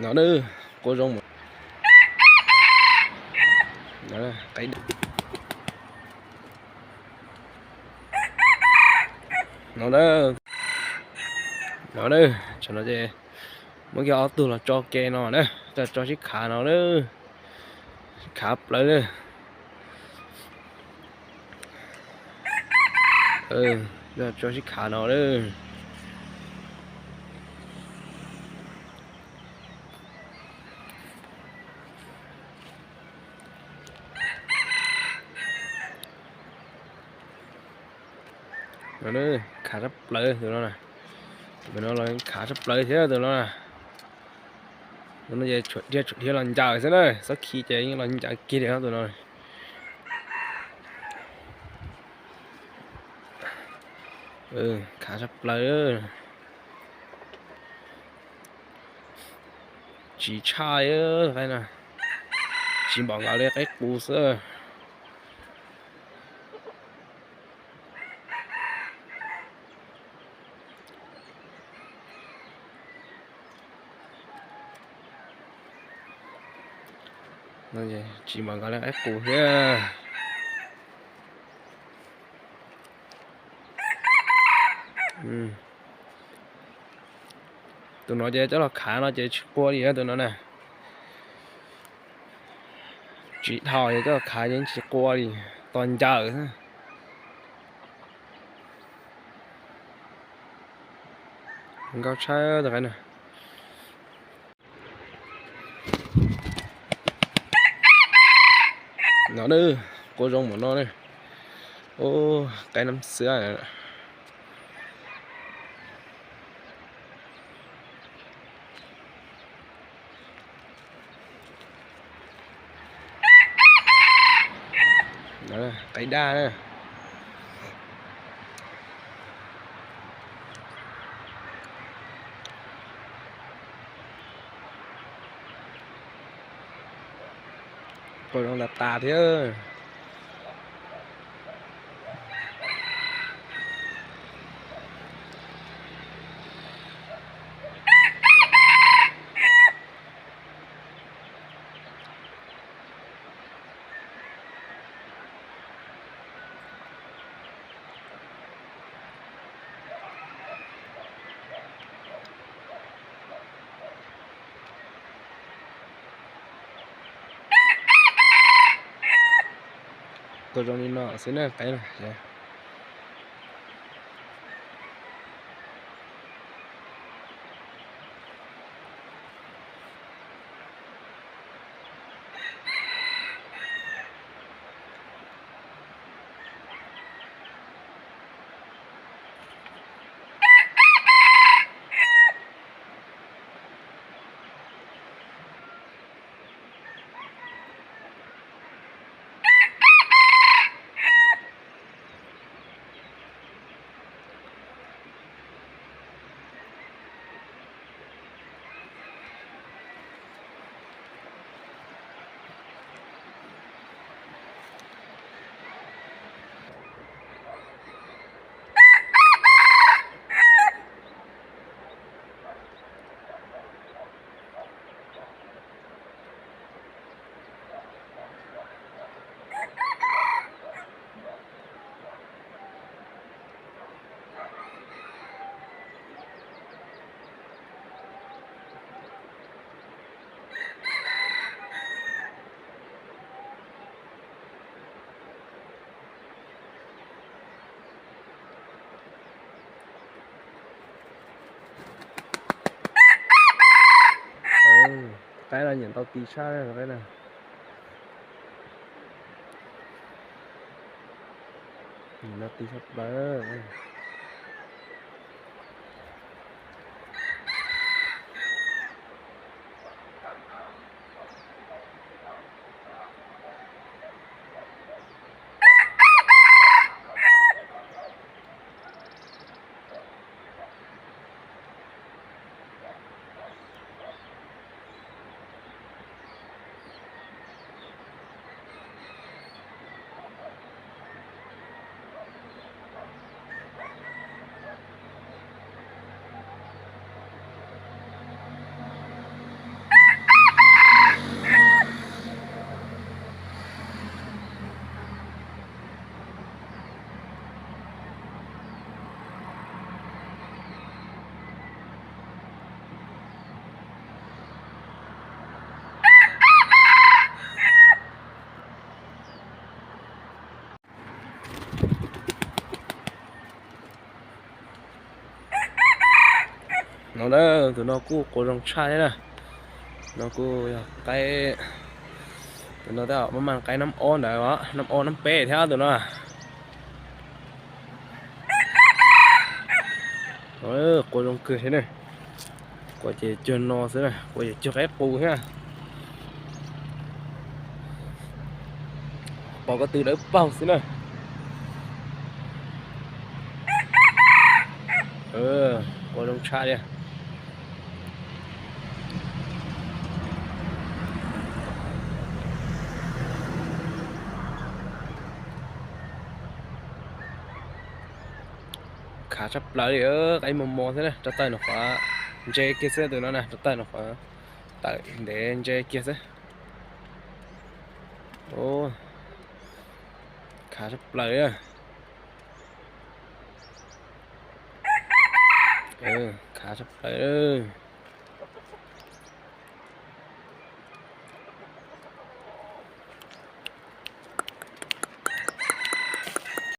No na, quaj zoo mus. No, qe, no na, no na, tsam no ces muab kiag ob tug los tso ke no na, tso sib khav no na, khav plaws na. Tso sib khav no na. No, khav sab plaws tus no na. Tus no los khav sab plaws thiab tus no na. Tus no ces tshuav dhia tshuav dhia los ncaws xwb na, txhob khi ces yeej los ncaws kiag li tus no. Khav sab plaws. Tsis tshaj, tsis npaum nkaus li qaib qus xwb. Tsis npaum nkaus li qaib qus thiab. Tus no ces coj los khav no ces tsis qua li tus no na. Tsis dhau ces coj los khav ces tsis qua li, tos ncaws xwb. Nkauj tshaj tus qaib na. No na, quaj zoo mus no na. Ub, qaib nab xwb. Qaib daj na. Quaj zoo tas tas thiab. Quaj zoo li no xwb na, qaib na. Qaib no nyiam ntau tis tshaj qaib na. Nyiam ntau tis tshaj plaws. No, tus no kuj qua zoo tshaj thiab na. No kuj yog qaib, tus no tej zaum maj mam qaib nab ob ntawd, nab ob nab peb thiab tus no. Qua zoo kawg thiab na. Qua ces cuag no xwb na, qua ces cuag qaib qus thiab. Pom ko tw dawb paug xwb na. Qua zoo tshaj li. Khav tshaj plaws li, qaib mos mos xwb na, rau taws no qhuav ntse kiag xwb tus no na, rau taws no qhuav tawm ntev ntse kiag xwb. Khav tshaj plaws li. Khav tshaj plaws.